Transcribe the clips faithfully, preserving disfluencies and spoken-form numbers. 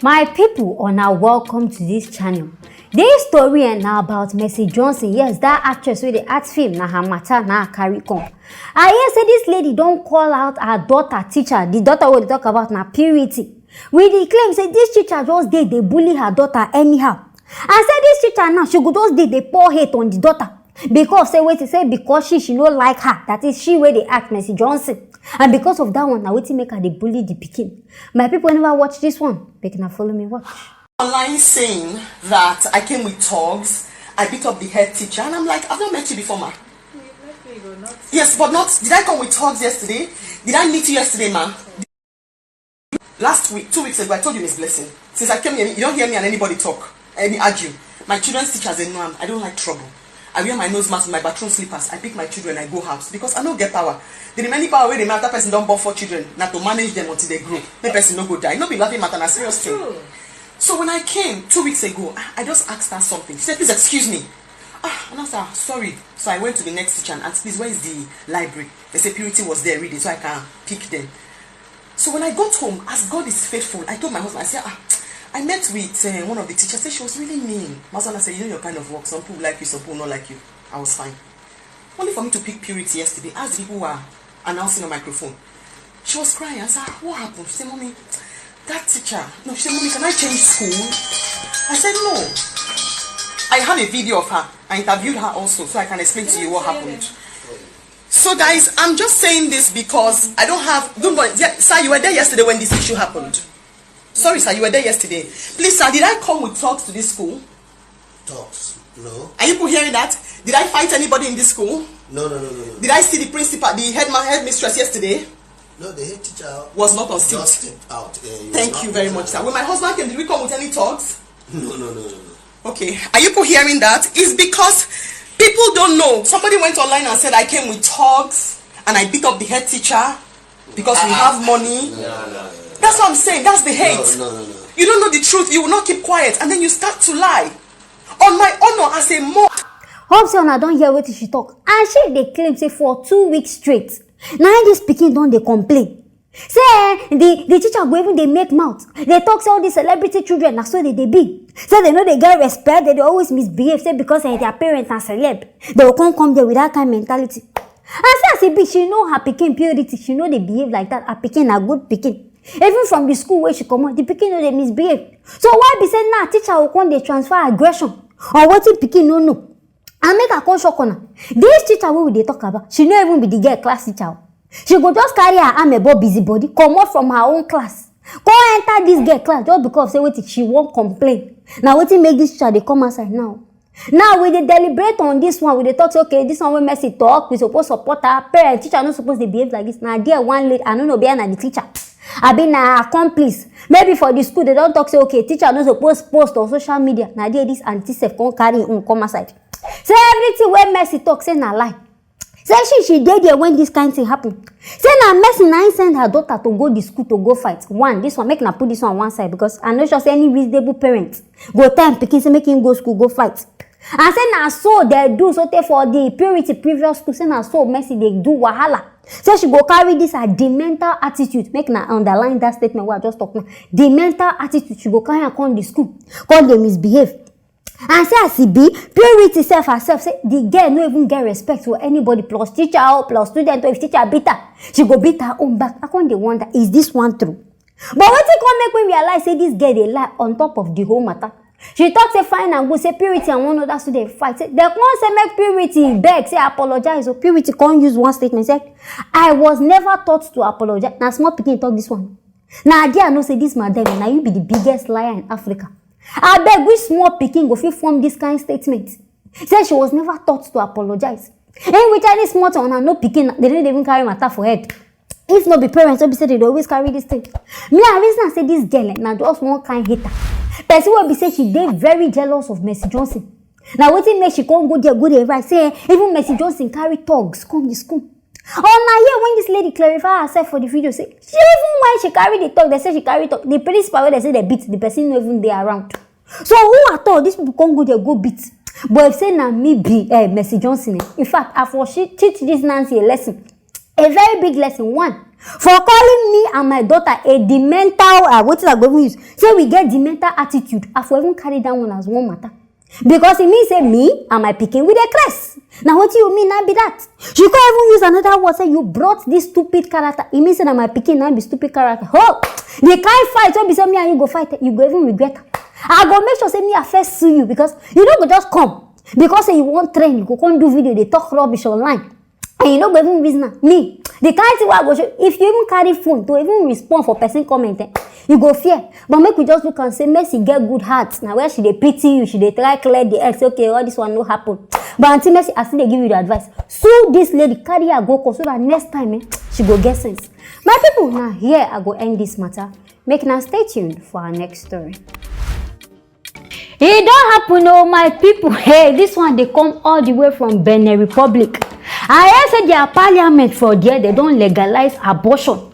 My people, una welcome to this channel. This story eh, na about Mercy Johnson. Yes, that actress wey dey act film, na her matter na I carry come. I hear say this lady don call out her daughter teacher, the daughter wey we dey talk about na Purity, with the claim say this teacher just dey dey bully her daughter anyhow. And say this teacher now, she go just dey dey pour hate on the daughter because say wetin, say because she, she no like her, that is she wey dey act Mercy Johnson. And because of that one, na wetin make her dey bully the pikin. My people wey never watch this one, make una follow me watch. Online saying that I came with thugs, I beat up the head teacher, and I'm like, I've not met you before, ma. Yes, but not, did I come with thugs yesterday? Did I meet you yesterday, ma? Last week, two weeks ago, I told you, Miss Blessing. Since I came here, you don't hear me and anybody talk, any argue. My children's teachers, they know I'm, I don't like trouble. I wear my nose mask with my bathroom slippers. I pick my children, I go house because I no get power. The remaining power wey dey matter person don born four children, na to manage them until they grow. Make person no go die. No be laughing matter, na serious thing. So when I came two weeks ago, I- I just asked her something. She said, please excuse me. Ah, and I said, "Ah, sorry." So I went to the next teacher and asked, please, where is the library? They said Purity was there reading, so I can pick them. So when I got home, as God is faithful, I told my husband, I said, ah, I met with uh, one of the teachers. Said she was really mean. My husband said, you know your kind of work. Some people like you, some people not like you. I was fine. Only for me to pick Purity yesterday, as the people were announcing on microphone. She was crying. I said, ah, what happened? She said, mommy, that teacher. No, she said, mommy, can I change school? I said, no. I have a video of her. I interviewed her also, so I can explain to you what happened. So guys, I'm just saying this because I don't have. Don't worry, yeah, sir, you were there yesterday when this issue happened. Sorry, sir, you were there yesterday. Please, sir, did I come with thugs to this school? Thugs? No. Are you people hearing that? Did I fight anybody in this school? No, no, no, no, no. Did I see the principal, the headman, headmistress yesterday? No, the head teacher Was not on just seat. Stepped out. Uh, he was Thank not you very with, much, sir. uh, When my husband came, did we come with any thugs? No, no, no, no, no. Okay. Are you people hearing that? It's because people don't know. Somebody went online and said I came with thugs and I beat up the head teacher because we have money. No, no, no, no. That's what I'm saying. That's the hate. No, no, no, no. You don't know the truth. You will not keep quiet, and then you start to lie. On my honor as a mom. Hope say una don hear wetin she talk. And she dey claim say for two weeks straight, na im this pikin don dey complain. Say eh, the the teacher go even dey make mouth. Dey talk say all these celebrity children na so they dey be. Say they no dey get respect, they dey always misbehave. Say because eh, their parents na celeb, they go come come there with that kind mentality. And say as e be, she know her pikin Purity, she no dey behave like that. Her pikin na good pikin. Even from the school wey she comot, the pikin no dey misbehave. So why be say now teacher go come dey transfer aggression on wetin pikin no know? And make I come shock una. This teacher wey we dey talk about, she no even be the girl class teacher o. She go just carry her amebo busybody comot from her own class, come enter this girl class just because say wetin, she wan complain. Na wetin make this teacher dey come outside now. Now we dey deliberate on this one. We dey talk say, okay, this one wey Mercy talk, we suppose support her. Parent, teacher no suppose dey behave like this. Na there one lady, I no know, be na the teacher, abi na accomplice. Maybe for the school they don talk say, okay, teacher no suppose post on social media. Na there this aunty sef come carry im own come outside. Say everything wey Mercy talk, say na lie. Say she she dey there when this kind thing happen. Say na Mercy na im send her daughter to go the school to go fight. One, this one, make una put this one one side because I no sure say any reasonable parent go tell im pikin say make im go school go fight. And say na so they do so tey for the Purity previous school. Say na so Mercy dey do wahala. Say she go carry this her demental attitude. Make una underline that statement wey I just talk now. Demental attitude, she go carry am come the school, come dey misbehave. And say as e be, Purity sef herself say the girl no even get respect for anybody, plus teacher o, plus student o. If teacher beat her, she go beat her own back. I come dey wonder, is this one true? But wetin come make me realize say this girl dey lie on top of the whole matter? She talk say fine and good, say Purity and one other student fight. Say dem come say make Purity beg, say apologize. So Purity come use one statement, say, I was never taught to apologize. Na small pikin talk this one. Na there I know say this madam, na you be the biggest liar in Africa. Abeg, which small pikin go fit form this kind statement? Say she was never taught to apologize. Eh, which any small thing, una know pikin, they no dey even carry matter for head. If no be parents, wey be say they dey always carry this thing. Me, I reason am say this girl eh, na just one kind hater. Person wey be say she dey very jealous of Mercy Johnson. Na wetin make she come go there, go dey write say eh, even Mercy Johnson carry thugs come the school. Una hear when this lady clarify herself for the video say she, even when she carry the thug, they say she carry thug. The principal wey they say they beat, the person no even dey around. So who at all these people come go there go beat? But if say na me be eh, Mercy Johnson, eh, in fact, I for she teach this Nancy a lesson, a very big lesson. One, For calling me and my daughter a demental, uh, wetin I go even use? Say we get demental attitude. I for even carry that one as one matter. Because e mean say me and my pikin, we dey craze. Na wetin you mean na be that? She come even use another word, say you brought this stupid character. E mean say na my pikin na be stupid character. Ho! The kind fight wey be say me and you go fight, you go even regret am. I go make sure say me I first sue you, because you no go just come because say you wan trend, you go come do video dey talk rubbish online. And you no go even reason am. Me, the kind thing wey I go show, if you even carry phone to even respond for person comment, eh, you go fear. But make we just look and say Mercy get good heart. Na where she dey pity you, she dey try clear the air, say, "Okay, all this one no happen." But Auntie Mercy, I still dey give you the advice. Sue this lady, carry her go court, so that next time, eh, she go get sense. My people, na here I go end this matter. Make una stay tuned for our next story. E don happen o, my people. Hey, this one dey come all the way from Benin Republic. I hear say their parliament for there, they don legalize abortion. Una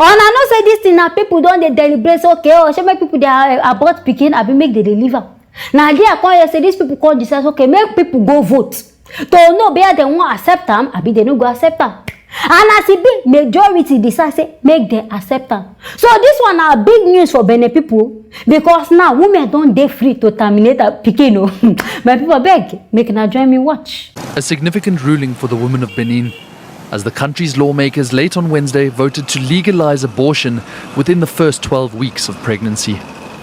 know say this thing na people don dey deliberate say, okay, oh, shey make people dey, uh, abort pikin, abi make they dey leave am. Na there I come hear say these people come decide, okay, make people go vote to know whether they wan accept am, abi they no go accept am. And as e be, majority decide say make dem accept am. So this one na big news for Benin people, because now women don dey free to terminate her pikin o. My people, abeg, make una join me watch. A significant ruling for the women of Benin, as the country's lawmakers late on Wednesday voted to legalize abortion within the first twelve weeks of pregnancy.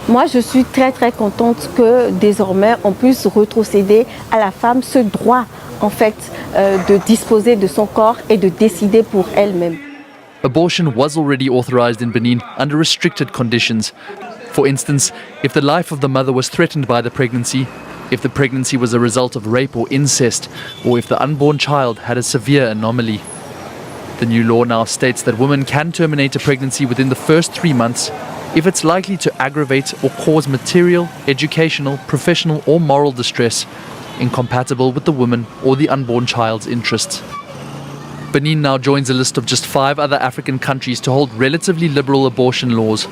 Moi, je suis très très contente que désormais on puisse retrocéder à la femme ce droit, en fait, euh, de disposer de son corps et de décider pour elle-même. Abortion was already authorized in Benin under restricted conditions. For instance, if the life of the mother was threatened by the pregnancy, if the pregnancy was a result of rape or incest, or if the unborn child had a severe anomaly. The new law now states that women can terminate a pregnancy within the first three months if it's likely to aggravate or cause material, educational, professional, or moral distress incompatible with the woman or the unborn child's interests. Benin now joins a list of just five other African countries to hold relatively liberal abortion laws.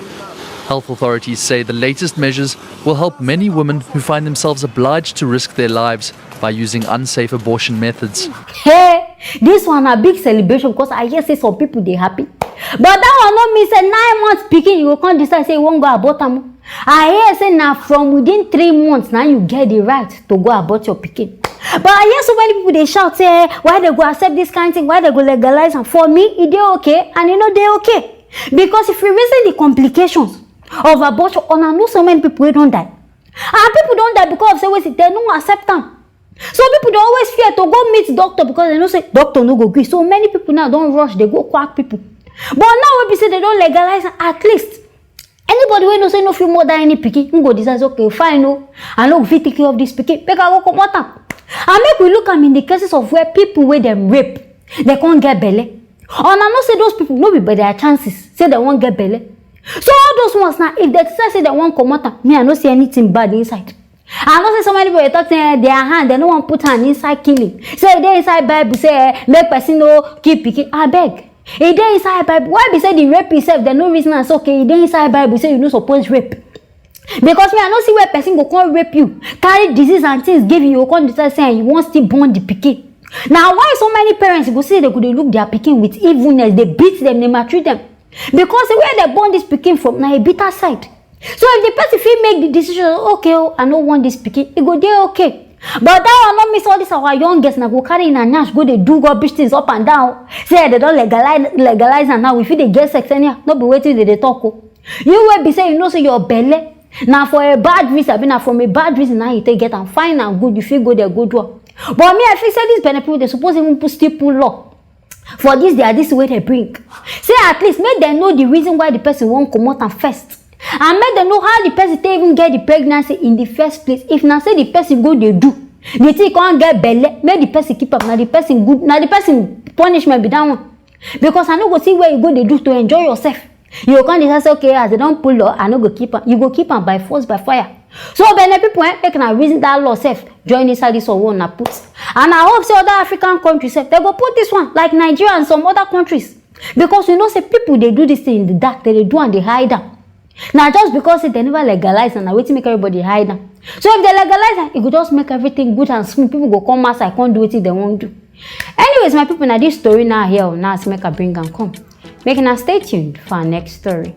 Health authorities say the latest measures will help many women who find themselves obliged to risk their lives by using unsafe abortion methods. Hey, this one na big celebration, because I hear say some people dey happy. But that one no mean say nine months pikin, you go come decide say you wan go abort am. I hear say na from within three months na you get the right to go abort your pikin. But I hear so many people dey shout say, eh, why they go accept this kind thing? Why they go legalize am? For me, e dey okay and e no dey okay. Because if you reason the complications of abortion, una know so many people wey don die. And people don die because of say wetin, they no accept am. So people dey always fear to go meet doctor because they know say doctor no go gree. So many people now don rush dey go quack people. But now wey be say they don legalize am, at least anybody wey know say no fit mother any pikin, him go decide say, okay, fine o, I no go fit take care of this pikin, make I go comot am. And make we look am in the cases of where people wey dem rape, they come get belle. Una know say those people no be by their chances say they wan get belle. So all those ones now, if they decide say they wan comot am, me, I no see anything bad inside. I know say so many people dey talk say, eh, their hand, they no wan put hand inside killing. Say e dey inside Bible say, eh, make person no kill pikin. Abeg, e dey inside Bible. Why be say the rapist sef, they no reason am say, okay, e dey inside Bible say you no suppose rape? Because me, I no see where person go come rape you, carry disease and things give you, you go come decide say you wan still born the pikin. Na why so many parents go see they go dey look their pikin with evilness, they beat them, they maltreat them. Because where they born this pikin from na a bitter side. So if the person fit make the decision, okay, oh, I no want this pikin, e go dey okay. But that one no mean say all this our young girls na go carry na nyash go dey do rubbish things up and down. Say they don legalize, legalize am now, we fit dey get sex anyhow. No be wetin they dey talk o. You wey be say you know say your belle na for a bad reason, abi na from a bad reason na you take get am, fine and good, you fit go there go do am. But me, I feel say these Benin people, they suppose even put, still put law for this their, this wey they bring. Say at least make them know the reason why the person wan comot am first, and make them know how the person take even get the pregnancy in the first place. If na say the person go dey do the thing, come get belle, make the person keep am. Na the person good, na the person punishment be that one. Because I no go see where you go dey do to enjoy yourself. You go come decide say, okay, as they don put law, I no go keep am. You go keep am by force, by fire. So Benin people, eh, make una reason that law sef join inside this one wey una put. And I hope say other African countries sef, they go put this one, like Nigeria and some other countries. Because you know say people dey do this thing in the dark, they dey do and they hide am. Na just because say they never legalize am, na wetin make everybody hide am. So if they legalize am, e go just make everything good and smooth. People go come outside, come do wetin they wan do. Anyways, my people, na this story now here, now as make I bring am come. Make una stay tuned for our next story.